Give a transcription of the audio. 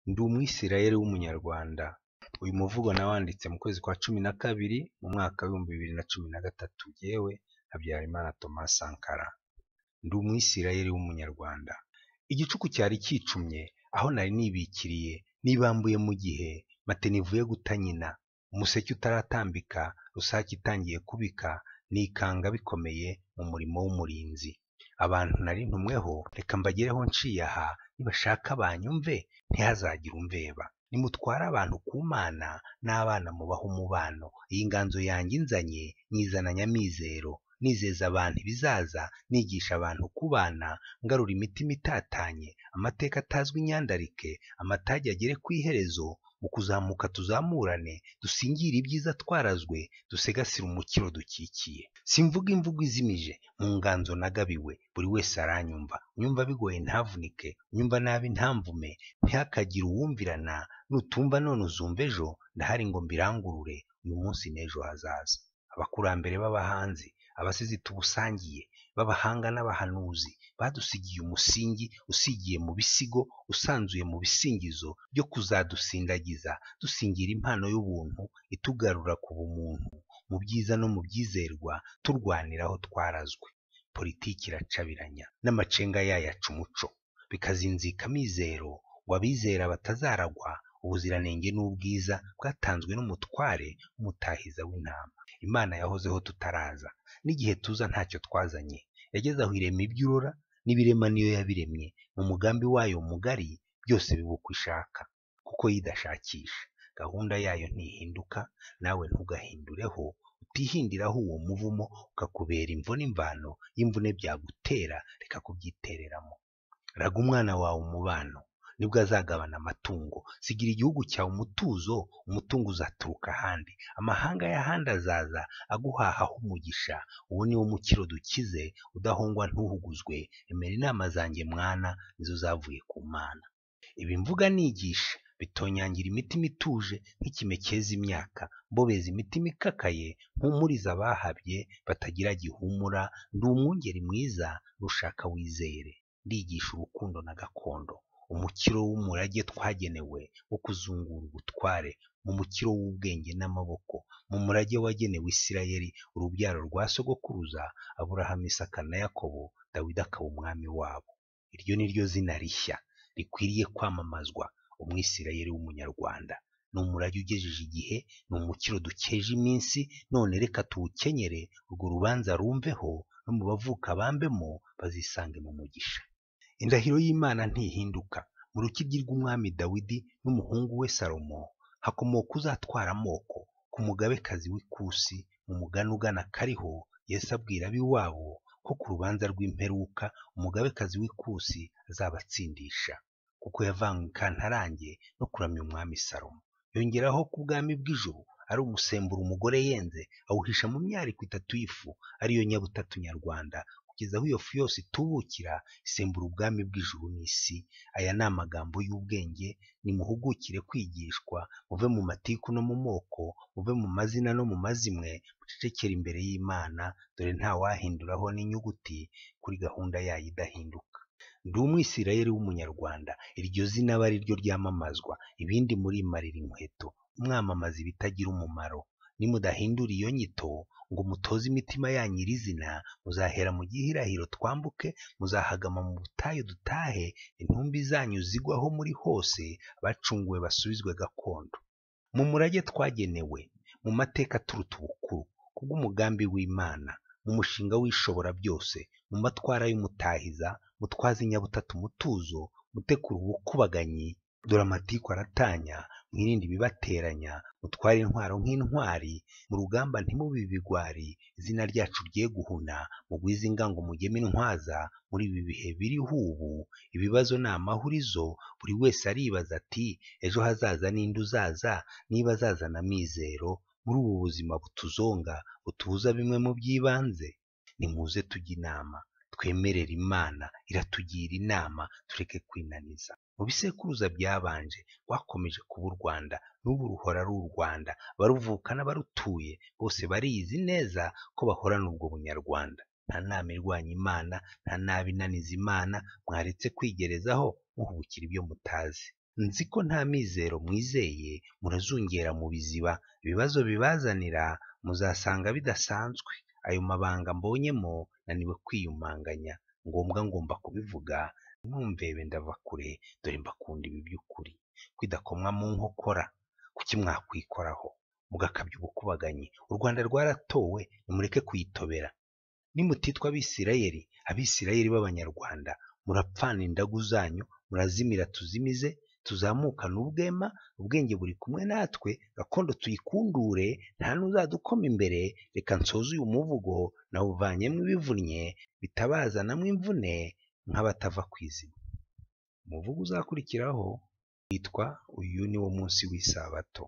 Ndi Umwisirayeli w'Umunyarwanda. Uyu muvugo nawanditse mu kwezi kwa 12 mu mwaka w'2013, jyewe Habyarimana Thomas Sankara. Ndi Umwisirayeli w'Umunyarwanda. Igicuku cyari cyicumye aho nari nibikiriye, nibambuye mu gihe matene ivuye guta nyina, umuseke utaratambika, rusake itangiye kubika, nikanga bikomeye mu murimo w'umurinzi. Abantu nari ntumweho reka mbagereho nciye aha, nibashaka banyumve ntihazagire umveba. Nimutware abantu ku Mana n'abana mubahe umubano. Iyi nganzo yanjye inzanye nyizananye amizero, nizeza abantu ibizaza, nigisha abantu kubana, ngarura imitima itatanye, amateka atazwi inyandarike, amatage agere ku iherezo, mu kuzamuka tuzamurane, dusingire ibyiza twarazwe, dusegasire umukiro dukikiye. Simvuga imvugo izimije, mu nganzo nagabiwe, buri wese aranyumva, unyumva bigoye ntavunike, unyumva nabi ntamvume, ntihakagire uwumvirana, nutumva none uzumva ejo, ndahari ngo mbirangurure, uyu munsi n'ejo hazaza. Abakurambere b'abahanzi, abasizi tubusangiye, b'abahanga n'abahanuzi, badusigiye umusingi usigiye mu bisigo, usanzuye mu bisingizo byo kuzadusindagiza, dusingira impano y'ubuntu itugarura ku bumuntu, mu byiza no mu byizerwa, turwanira aho twarazwe. Politiki iracabiranya, n'amacenga yayo aca umuco, bikazinzika amizero ngo abizera batazaragwa ubuziranenge n'ubwiza bwatanzwe n'umutware w'umutahiza w'intama. Imana yahozeho tutaraza, n'igihe tuza ntacyo twazanye. Yageze aho irema ibyo urora, n'ibirema niyo yabiremye, mu mugambi wayo mugari byose biba uko ishaka, kuko yo idashakisha. Gahunda yayo ntihinduka, nawe ntugahindureho, utihindiraho uwo muvumo ukakubera imvo n'imvano y'imvune byagutera, reka kubyitereramo. Raga umwana wawe umubano, nibwo azagabana amatungo. Sigira igihugu cyawe umutuzo, umutungo uzaturuka ahandi. Amahanga y'ahandi azaza aguhahaho umugisha. Uwo ni wo mukiro dukize, udahongwa ntuhuguzwe. Emera inama zanjye mwana, nizo zavuye ku Mana. Ibi mvuga nigisha bitonyangira imitima ituje nk'ikime cyeza imyaka, mbobeza imitima ikakaye, mpumuriza abahabye batagira gihumura. Ndi umwungeri mwiza, nushaka wizere. Ndigisha urukundo na gakondo, umukiro w'umurage twagenewe wo kuzungura ubutware, mu mukiro w'ubwenge n'amaboko, mu murage wagenewe Isirayeli, urubyaro rwa sogokuruza Aburahamu, Isaka na Yakobo, Dawidi akaba umwami wabo. Iryo ni ryo zina rishya rikwiriye kwamamazwa, Umwisirayeli w'Umunyarwanda. Ni umurage ugejeje igihe, ni umukiro dukeje iminsi, none reka tuwukenyere, urwo rubanza rumveho, no mu bavuka bambemo bazisange mu mugisha. Indahiro y'Imana ntihinduka. Mu rukibyi rw'umwami Dawidi n'umuhungu we Salomo hakomoka uzatwara amoko, ku mugabekazi w'Ikusi, mu mugani ugana kariho, Yesu abwira ab'iwabo ko ku rubanza rw'imperuka umugabekazi w'Ikusi azabatsindisha, kuko yavanywe ikantarange no kuramya umwami Salomo. Yongeraho ko ubwami bw'ijuru ari umusemburo umugore yenze awuhisha mu myariko itatu y'ifu, ariyo nyabutatu nyarwanda, kugeza aho iyo fu yose itubukira isembura ubwami bw'ijuru n'isi. Aya ni amagambo y'ubwenge, nimuhugukire kwigishwa, muve mu matiku no mu moko, muve mu mazina no mu mazimwe, mucecekere imbere y'Imana, dore ntawahinduraho n'inyuguti kuri gahunda yayo idahinduka. Ndi Umwisirayeli w'Umunyarwanda, iryo zina aba ari ryo ryamamazwa, ibindi murimarira inkweto, mwamamaza ibitagira umumaro. Nimudahindura iyo nyito ngo mutoze imitima yanyu iri zina, muzahera mu gihirahiro twambuke, muzahagama mu butayu dutahe, intumbi zanyu zigwe aho muri hose, abacunguwe basubizwe gakondo. Mu murage twagenewe, mu mateka aturuta ubukuru, kubw'umugambi w'Imana, mu mushinga w'ishobora byose, mu matwara y'umutahiza, mutwaze inyabutatu umutuzo, mutekure ubukubaganyi, dore amatiku aratanya, mwirinde ibibateranya, mutware intwaro nk'intwari, mu rugamba ntimube ibigwari, izina ryacu rye guhuna, mugwize ingango mugeme intwaza, muri ibi bihe biriho ubu, ibibazo ni amahurizo, buri wese aribaza ati ejo hazaza ninde uzaza, niba azazana amizero, muri ubu buzima butuzonga, butubuza bimwe mu by'ibanze. Nimuze tujye inama, twemerere Imana iratugira inama, tureke kwinaniza. Mu bisekuruza byabanje rwakomeje kuba u Rwanda, n'ubu ruhora ari u Rwanda, abaruvuka n'abarutuye bose barizi neza ko bahorana ubwo bunyarwanda. Nta nama irwanya Imana, nta nabi inaniza Imana, mwaretse kwigerezaho muhubukira ibyo mutazi. Nzi ko nta mizero mwizeye, murazungera mu biziba, ibibazo bibazanira muzasanga bidasanzwe. Ayo mabanga mbonyemo naniwe kwiyumanganya, ngombwa ngomba kubivuga, ntumvebe ndava kure, dore mbakunda ibi by'ukuri. Kwidakomwa mu nkokora, kuki mwakwikoraho mugakabya ubukubaganyi? U Rwanda rwaratowe, nimureke kuyitobera. Nimutitwa Abisirayeli, Abisirayeli b'Abanyarwanda, murapfana indagu zanyu, murazimira tuzimize, tuzamukane ubwema, ubwenge buri kumwe natwe, gakondo tuyikundure, nta n'uzadukoma imbere. Reka nsoze uyu muvugo nawuvanyemo ibivunnye, bitabazanamo imvune nk'abatava ku izima. Umuvugo uzakurikiraho witwa uyu ni wo munsi w'isabato.